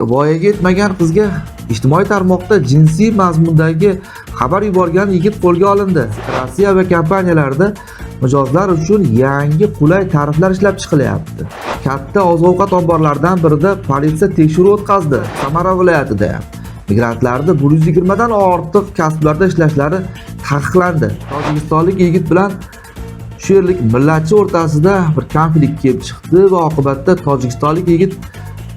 Voyaga yetmagan qizga ijtimoiy tarmoqda jinsiy mazmundagi xabar yuborgan yigit qo'lga olindi. Rossiya aviakompaniyalarida mijozlar uchun yangi qulay tariflar ishlab chiqilyapti. Katta oziq-ovqat omborlaridan birida politsiya tekshiruv o'tkazdi. Samara viloyatida ham migrantlarni 120 dan ortiq kasblarda ishlashlari taqiqlandi. Tojikistonlik yigit bilan shu yerlik millatchi o'rtasida bir konflikt kelib chiqdi va oqibatda tojikistonlik yigit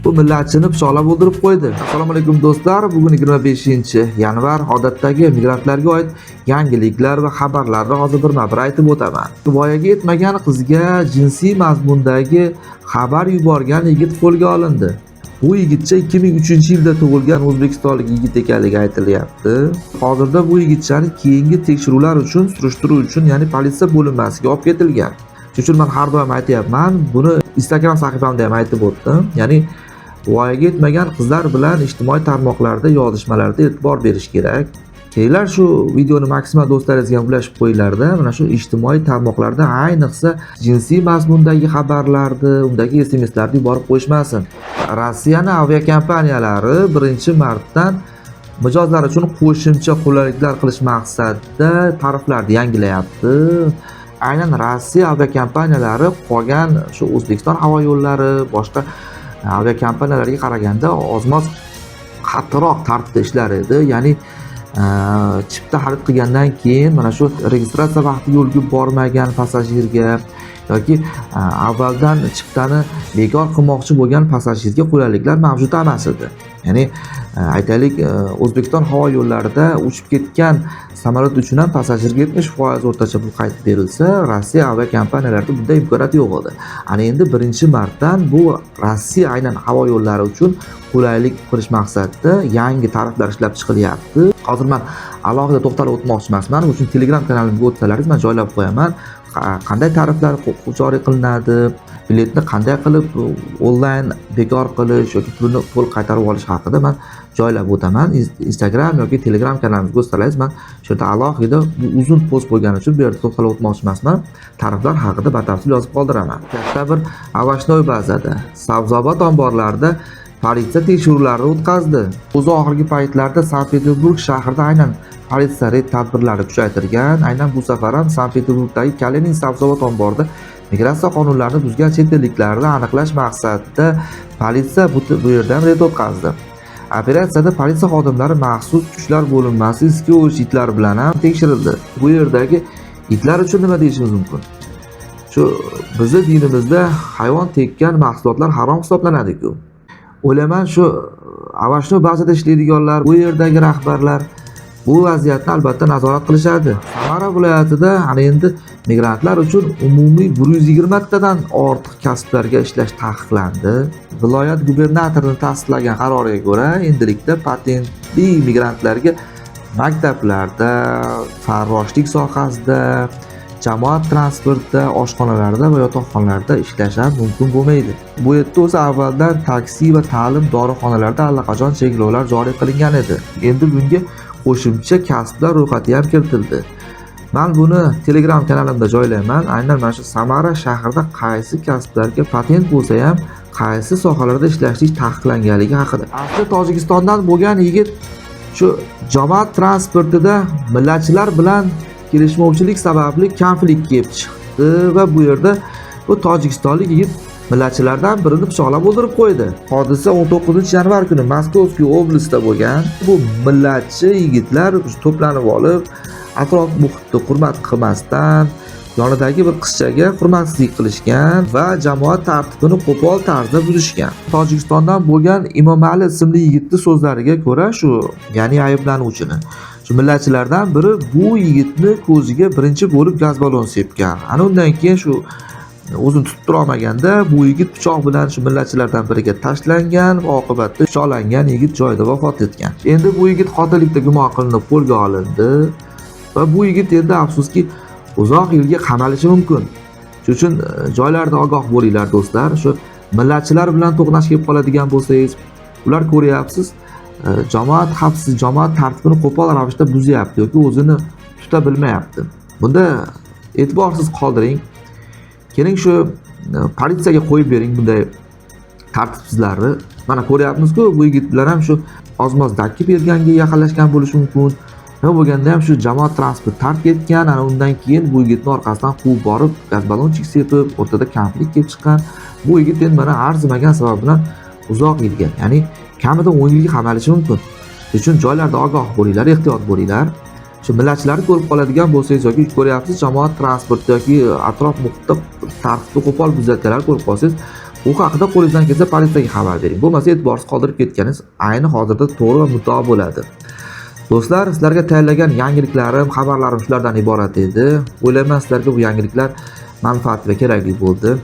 bu millatchini pichoqlab o'ldirib qo'ydi. Assalomu alaykum, do'stlar. Bugun 25-yanvar. Odatdagi migrantlarga oid yangiliklar va xabarlarni hozir birma-bir aytib o'taman. Voyaga yetmagan qizga jinsiy mazmundagi xabar yuborgan yigit qo'lga olindi. Bu yigitcha 2003-yilda tug'ilgan o'zbekistonlik yigit ekanligi aytilyapti. Hozirda bu yigitchani keyingi tekshiruvlar uchun, surishtiruv uchun, ya'ni politsiya bo'linmasiga olib ketilgan. Shuning uchun man har doim aytyapman, buni Instagram sahifamda ham aytib o'tdim. Ya'ni voyaga yetmagan qizlar bilan ijtimoiy tarmoqlarda yozishmalarda e'tibor berish kerak. Kelinglar, shu videoni maksimal do'stlaringizga ham ulashib qo'yinglarda, mana shu ijtimoiy tarmoqlarda ayniqsa jinsiy mazmundagi xabarlarni, undagi SMSlarni yuborib qo'yishmasin. Rossiyani aviakompaniyalari 1-martdan mijozlar uchun qo'shimcha qulayliklar qilish maqsadida tariflarni yangilayapti. Aynan Rossiya aviakompaniyalari qolgan shu O'zbekiston havo yo'llari, boshqa aviakompaniyalarga qaraganda ozmoz qattiqroq tartibda ishlar edi. Ya'ni chipta xarid qilgandan keyin mana shu registratsiya vaqtiga ulgurib bormagan passajirga yoki avvaldan chiptani bekor qilmoqchi bo'lgan passajirga qulayliklar mavjud emas edi. Ya'ni aytaylik, O'zbekiston havo yo'llarida uchib ketgan samolyot uchun ham passajirga 70% o'rtacha pul qaytib berilsa, Rossiya aviakompaniyalarida bunday imkoniyat yo'q edi. Ana endi 1-martdan bu Rossiya aynan havo yo'llari uchun qulaylik qilish maqsadida yangi tariflar ishlab chiqilyapti. Hozir man alohida to'xtalib o'tmoqchi emasman. Buning uchun Telegram kanalimga o'tsalaringiz, man joylab qo'yaman. Qanday tariflar joriy qilinadi, biletni qanday qilib onlayn bekor qilish yoki pulni to'liq qaytarib olish haqida man joylab o'taman. Instagram yoki Telegram kanalimizga o'tsalaringiz, man shu yerda alohida, bu uzun post bo'lgani uchun bu yerda to'xtalib o'tmoqchi emasman. Tariflar haqida batafsil yozib qoldiraman. Katta bir овощной bazada, sabzavot omborlarida politsiya tekshiruvlarini o'tkazdi. O'zi oxirgi paytlarda Sankt-Peterburg shahrida aynan politsiya reyd tadbirlari kuchaytirgan. Aynan bu safar ham Sankt-Peterburgdagi Kalinin sabzavot omborida migratsiya qonunlarini buzgan chet elliklarni aniqlash maqsadida politsiya bu yerda ham reyd o'tkazdi. Operatsiyada politsiya xodimlari, maxsus kuchlar bo'linmasi, iski ovish itlar bilan ham tekshirildi. Bu yerdagi itlar uchun nima deyishimiz mumkin? Shu bizni dinimizda hayvon tekkan mahsulotlar harom hisoblanadi-ku. O'ylayman, shu овощной bazada ishlaydiganlar, bu yerdagi rahbarlar bu vaziyatni albatta nazorat qilishadi. Samara viloyatida ana endi migrantlar uchun umumiy 120 tadan ortiq kasblarga ishlash taqiqlandi. Viloyat gubernatorini tasdiqlagan qaroriga ko'ra, endilikda patentli migrantlarga maktablarda, farroshlik sohasida, jamoat transportida, oshxonalarda va yotoqxonalarda ishlash ham mumkin bo'lmaydi. Bu yerda o'zi avvaldan taksi va ta'lim, dorixonalarda allaqachon cheklovlar joriy qilingan edi. Endi bunga qo'shimcha kasblar ro'yxati ham kiritildi. Man buni Telegram kanalimda joylayman. Aynan mana shu Samara shahrida qaysi kasblarga patent bo'lsa ham, qaysi sohalarda ishlashlik taqiqlanganligi haqida. Asli Tojikistondan bo'lgan yigit shu jamoat transportida millatchilar bilan kelishmovchilik sababli konflikt kelib chiqdi va bu yerda bu tojikistonlik yigit millatchilardan birini pichoqlab o'ldirib qo'ydi. Hodisa 19-yanvar kuni Moskovskiy oblastda bo'lgan. Bu millatchi yigitlar to'planib olib, atrof muhitni hurmat qilmasdan yonidagi bir qizchaga hurmatsizlik qilishgan va jamoat tartibini qo'pol tarzda buzishgan. Tojikistondan bo'lgan Imomali ismli yigitni so'zlariga ko'ra, shu, ya'ni ayblanuvchini shu millatchilardan biri bu yigitni ko'ziga birinchi bo'lib gaz ballon sepgan. Ana undan keyin shu o'zini tutib turolmaganda bu yigit pichoq bilan shu millatchilardan biriga tashlangan va oqibatda pichoqlangan yigit joyida vafot etgan. Endi bu yigit qotillikda gumon qilinib qo'lga olindi va bu yigit endi, afsuski, uzoq yilga qamalishi mumkin. Shuning uchun joylarda ogoh bo'linglar, do'stlar. Shu millatchilar bilan to'qnash kelib qoladigan bo'lsangiz, ular, ko'ryapsiz, jamoat xavfsiz, jamoat tartibini qo'pol ravishda buzyapti yoki o'zini tuta bilmayapti. Bunda e'tiborsiz qoldiring. Keling, shu politsiyaga qo'yib bering bunday tartibsizlarni. Mana ko'ryapmiz-ku, bu yigit bilan ham shu ozmoz dakki berganga yaqinlashgan bo'lishi mumkin. Nima bo'lganda ham shu jamoat transporti tark etgan, ana undan keyin bu yigitni orqasidan quvib borib, gaz ballonchik sepib, o'rtada konflikt kelib chiqqan. Bu yigit endi mana arzimagan sabab bilan uzoq yilga, ya'ni kamida 10 yilga qamalishi mumkin. Shuning uchun joylarda ogoh bo'linglar, ehtiyot bo'linglar. Shu millatchilarni ko'rib qoladigan bo'lsangiz yoki ko'ryapsiz jamoat transporti yoki atrof muhitda tartibni qo'pol buzayotganlarni ko'rib qolsangiz, bu haqida qo'lingizdan kelsa politsiyaga xabar bering. Bo'lmasa e'tiborsiz qoldirib ketganingiz ayni hozirda to'g'ri va muddao bo'ladi. Do'stlar, sizlarga tayyorlagan yangiliklarim, xabarlarim shulardan iborat edi. O'ylayman sizlarga bu yangiliklar manfaatli va kerakli bo'ldi.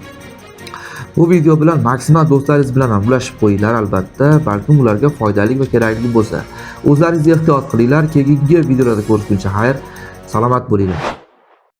Bu video bilan maksimal do'stlaringiz bilan ham ulashib qo'yinglar albatta, balkim ularga foydali va kerakli bo'lsa. O'zlaringiz ehtiyot qilinglar. Keyingi videolarda ko'rishguncha xayr, salomat bo'linglar.